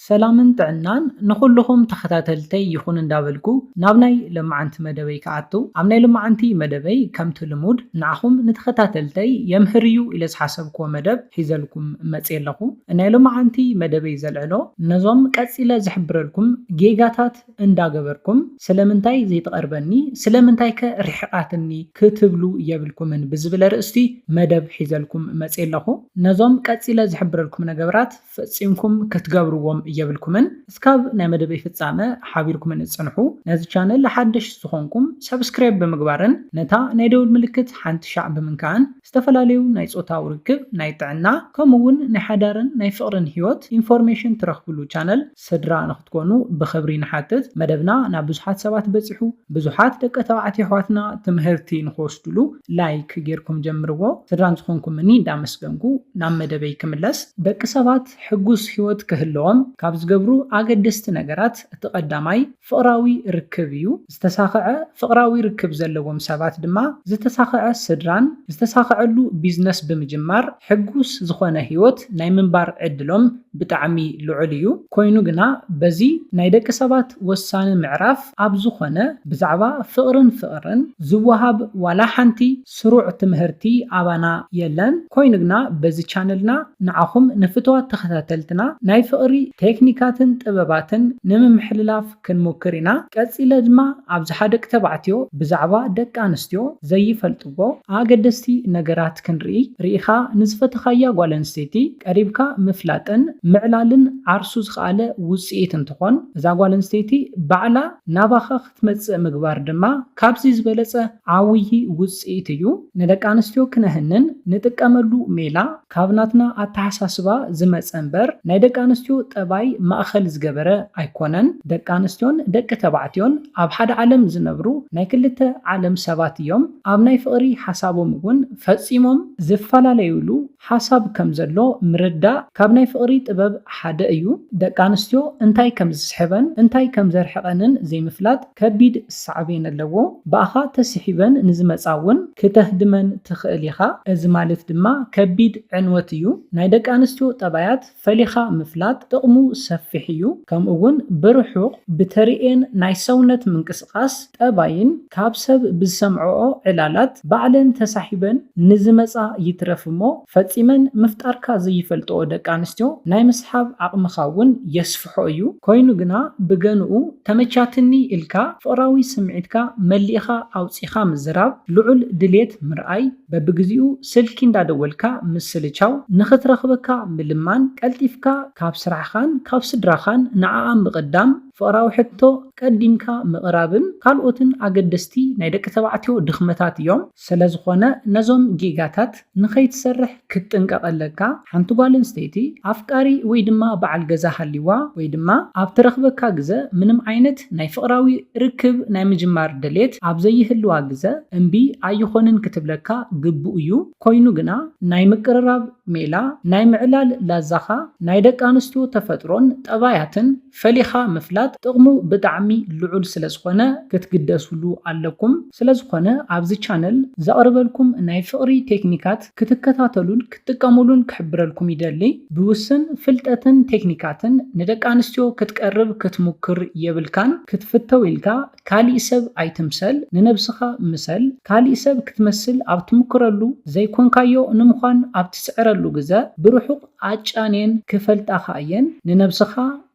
ሰላምን ጥዕናን ንኹልኹም ተኸታተልተይ ይኹን እንዳበልኩ ናብ ናይ ሎማዓንቲ መደበይ ክኣቱ። ኣብ ናይ ሎማዓንቲ መደበይ ከምቲ ልሙድ ንዓኹም ንተኸታተልተይ የምህር እዩ ኢለ ዝሓሰብክዎ መደብ ሒዘልኩም መፅየ ኣለኹ። ናይ ሎማዓንቲ መደበይ ዘልዕሎ ነዞም ቀፂለ ዝሕብረልኩም ጌጋታት እንዳገበርኩም ስለምንታይ ዘይትቐርበኒ ስለምንታይ ከ ርሕቓትኒ ክትብሉ የብልኩምን ብዝብል ኣርእስቲ መደብ ሒዘልኩም መፅየ ኣለኹ። ነዞም ቀፂለ ዝሕብረልኩም ነገራት ፈፂምኩም ክትገብርዎም የብልኩምን። እስካብ ናይ መደበይ ፍፃመ ሓቢርኩምን እፅንሑ። ነዚ ቻነል ሓደሽ ዝኾንኩም ሰብስክራይብ ብምግባርን ነታ ናይ ደውል ምልክት ሓንቲ ሻዕ ብምንካእን ዝተፈላለዩ ናይ ፆታዊ ርክብ፣ ናይ ጥዕና ከምኡ እውን ናይ ሓዳርን ናይ ፍቕርን ህይወት ኢንፎርሜሽን ትረኽብሉ ቻነል ስድራ ንክትኮኑ ብኽብሪ ንሓትት። መደብና ናብ ብዙሓት ሰባት በፂሑ ብዙሓት ደቂ ተባዕትዮ ኣሕዋትና ትምህርቲ ንክወስድሉ ላይክ ጌርኩም ጀምርዎ። ስድራ ዝኾንኩምኒ እንዳመስገንኩ ናብ መደበይ ክምለስ። ደቂ ሰባት ሕጉስ ህይወት ክህልዎም ካብ ዝገብሩ ኣገደስቲ ነገራት እቲ ቀዳማይ ፍቕራዊ ርክብ እዩ። ዝተሳኸዐ ፍቕራዊ ርክብ ዘለዎም ሰባት ድማ ዝተሳኸዐ ስድራን ዝተሳኸዐሉ ቢዝነስ ብምጅማር ሕጉስ ዝኾነ ህይወት ናይ ምንባር ዕድሎም ብጣዕሚ ልዑል እዩ። ኮይኑ ግና በዚ ናይ ደቂ ሰባት ወሳኒ ምዕራፍ ኣብ ዝኾነ ብዛዕባ ፍቕርን ፍቕርን ዝወሃብ ዋላ ሓንቲ ስሩዕ ትምህርቲ ኣባና የለን። ኮይኑ ግና በዚ ቻነልና ንዓኹም ንፍትዋት ተኸታተልትና ናይ ፍቕሪ ቴክኒካትን ጥበባትን ንምምሕልላፍ ክንሞክር ኢና። ቀፂለ ድማ ኣብዚ ሓደ ደቂ ተባዕትዮ ብዛዕባ ደቂ ኣንስትዮ ዘይፈልጥዎ ኣገደስቲ ነገራት ክንርኢ። ርኢኻ ንዝፈተኻያ ጓል ኣንስተይቲ ቀሪብካ ምፍላጥን ምዕላልን ዓርሱ ዝኸኣለ ውፅኢት እንትኾን፣ እዛ ጓል ኣንስተይቲ ባዕላ ናባኻ ክትመፅእ ምግባር ድማ ካብዚ ዝበለፀ ዓብዪ ውፅኢት እዩ። ንደቂ ኣንስትዮ ክነህንን ንጥቀመሉ ሜላ ካብ ናትና ኣተሓሳስባ ዝመፀ እምበር ናይ ደቂ ኣንስትዮ ጠባይ ማእኸል ዝገበረ ኣይኮነን። ደቂ ኣንስትዮን ደቂ ተባዕትዮን ኣብ ሓደ ዓለም ዝነብሩ ናይ ክልተ ዓለም ሰባት እዮም። ኣብ ናይ ፍቕሪ ሓሳቦም እውን ፈፂሞም ዝፈላለዩሉ ሓሳብ ከም ዘሎ ምርዳእ ካብ ናይ ፍቕሪ ጥበብ ሓደ እዩ። ደቂ ኣንስትዮ እንታይ ከም ዝስሕበን እንታይ ከም ዘርሕቐንን ዘይምፍላጥ ከቢድ ሳዕቤን ኣለዎ። ብኣኻ ተስሒበን ንዝመፃ እውን ክተህድመን ትኽእል ኢኻ። እዚ ማለት ድማ ከቢድ ዕንወት እዩ። ናይ ደቂ ኣንስትዮ ጠባያት ፈሊኻ ምፍላጥ ጥቕሙ ሰፊሕ እዩ። ከምኡ እውን ብርሑቕ ብተርእየን ናይ ሰውነት ምንቅስቓስ ጠባይን ካብ ሰብ ብዝሰምዐኦ ዕላላት ባዕለን ተሳሒበን ንዝመፃ ይትረፍ እሞ ፈፂመን ምፍጣርካ ዘይፈልጥኦ ደቂ ኣንስትዮ ናይ ምስሓብ ዓቕምኻ እውን የስፍሖ እዩ። ኮይኑ ግና ብገንኡ ተመቻትኒ ኢልካ ፍቕራዊ ስምዒትካ መሊእኻ ኣውፂኻ ምዝራብ፣ ልዑል ድሌት ምርኣይ፣ በብግዚኡ ስልኪ እንዳደወልካ ምስልቻው፣ ንኽትረኽበካ ምልማን፣ ቀልጢፍካ ካብ ስራሕኻን ካብ ስድራኻን ንዓኣ ምቕዳም፣ ፍቕራዊ ሕቶ ቀዲምካ ምቕራብን ካልኦትን ኣገደስቲ ናይ ደቂ ተባዕትዮ ድኽመታት እዮም። ስለዝኾነ ነዞም ጌጋታት ንኸይትሰርሕ ክትጥንቀቕ ኣለካ። ሓንቲ ጓል ኣንስተይቲ ኣፍቃሪ ወይ ድማ በዓል ገዛ ሃልይዋ ወይ ድማ ኣብ ትረኽበካ ግዘ ምንም ዓይነት ናይ ፍቕራዊ ርክብ ናይ ምጅማር ድሌት ኣብ ዘይህልዋ ግዘ እምቢ ኣይኾንን ክትብለካ ግቡእ እዩ። ኮይኑ ግና ናይ ምቅርራብ ሜላ፣ ናይ ምዕላል ላዛኻ፣ ናይ ደቂ ኣንስትዮ ተፈጥሮን ጠባያትን ፈሊኻ ምፍላጥ ጥቕሙ ብጣዕሚ ልዑል ስለዝኾነ ክትግደስሉ ኣለኩም። ስለዝኾነ ኣብዚ ቻነል ዘቕርበልኩም ናይ ፍቕሪ ቴክኒካት ክትከታተሉን ክትጥቀሙሉን ክሕብረልኩም ይደሊ። ብውስን ፍልጠትን ቴክኒካትን ንደቂ ኣንስትዮ ክትቀርብ ክትሙክር የብልካን። ክትፍተው ኢልካ ካሊእ ሰብ ኣይትምሰል፣ ንነብስኻ ምሰል። ካሊእ ሰብ ክትመስል ኣብ ትሙክረሉ ዘይኮንካዮ ንምዃን ኣብ ትስዕረሉ ግዘ ብርሑቕ ኣጫንየን ክፈልጣኻ እየን። ንነብስኻ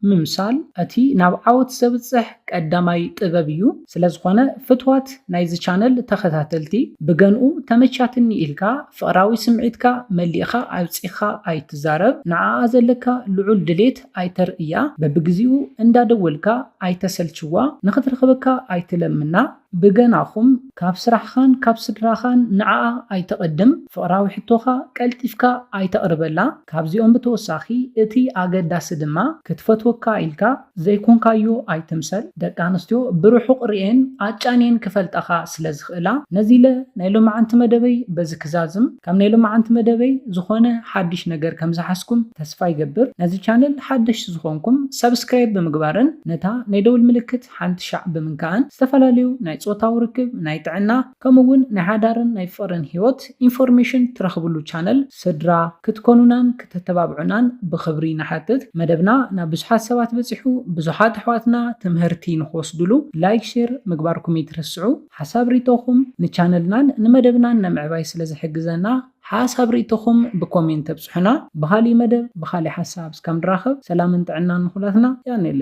ምምሳል እቲ ናብ ዓወት ዘብጽሕ ቀዳማይ ጥበብ እዩ። ስለዝኾነ ፍትዋት ናይዚ ቻነል ተኸታተልቲ ብገንኡ ተመቻትኒ ኢልካ ፍቕራዊ ስምዒትካ መሊእኻ ኣብጺኻ ኣይትዛረብ። ንዓኣ ዘለካ ልዑል ድሌት ኣይተርእያ። በብግዚኡ እንዳደወልካ ኣይተሰልችዋ። ንኽትረኽበካ ኣይትለምና። ብገናኹም ካብ ስራሕኻን ካብ ስድራኻን ንዓኣ ኣይተቐድም። ፍቕራዊ ሕቶኻ ቀልጢፍካ ኣይተቕርበላ። ካብዚኦም ብተወሳኺ እቲ ኣገዳሲ ድማ ክትፈትወካ ኢልካ ዘይኮንካዮ ኣይትምሰል። ደቂ ኣንስትዮ ብርሑቕ ርእየን ኣጫንየን ክፈልጣኻ ስለ ዝኽእላ። ነዚ ኢለ ናይ ሎማዓንቲ መደበይ በዚ ክዛዝም። ካብ ናይ ሎማዓንቲ መደበይ ዝኾነ ሓድሽ ነገር ከም ዝሓዝኩም ተስፋ ይገብር። ነዚ ቻነል ሓደሽቲ ዝኾንኩም ሰብስክራይብ ብምግባርን ነታ ናይ ደውል ምልክት ሓንቲ ሻዕ ብምንካእን ዝተፈላለዩ ናይ ጾታዊ ርክብ፣ ናይ ጥዕና፣ ከምኡ እውን ናይ ሓዳርን ናይ ፍቕርን ህይወት ኢንፎርሜሽን ትረኽብሉ ቻነል ስድራ ክትኮኑናን ክተተባብዑናን ብኽብሪ ንሓትት። መደብና ናብ ብዙሓት ሰባት በጺሑ፣ ብዙሓት ኣሕዋትና ትምህርቲ ንክወስድሉ ላይክ፣ ሼር ምግባርኩም ይትረስዑ። ሓሳብ ሪቶኹም ንቻነልናን ንመደብናን ንምዕባይ ስለ ዝሕግዘና ሓሳብ ሪቶኹም ብኮሜንት ተብጽሑና። ብኻሊእ መደብ ብኻሊእ ሓሳብ እስካብ ንራኸብ ሰላምን ጥዕናን ንኹላትና። ያኔለ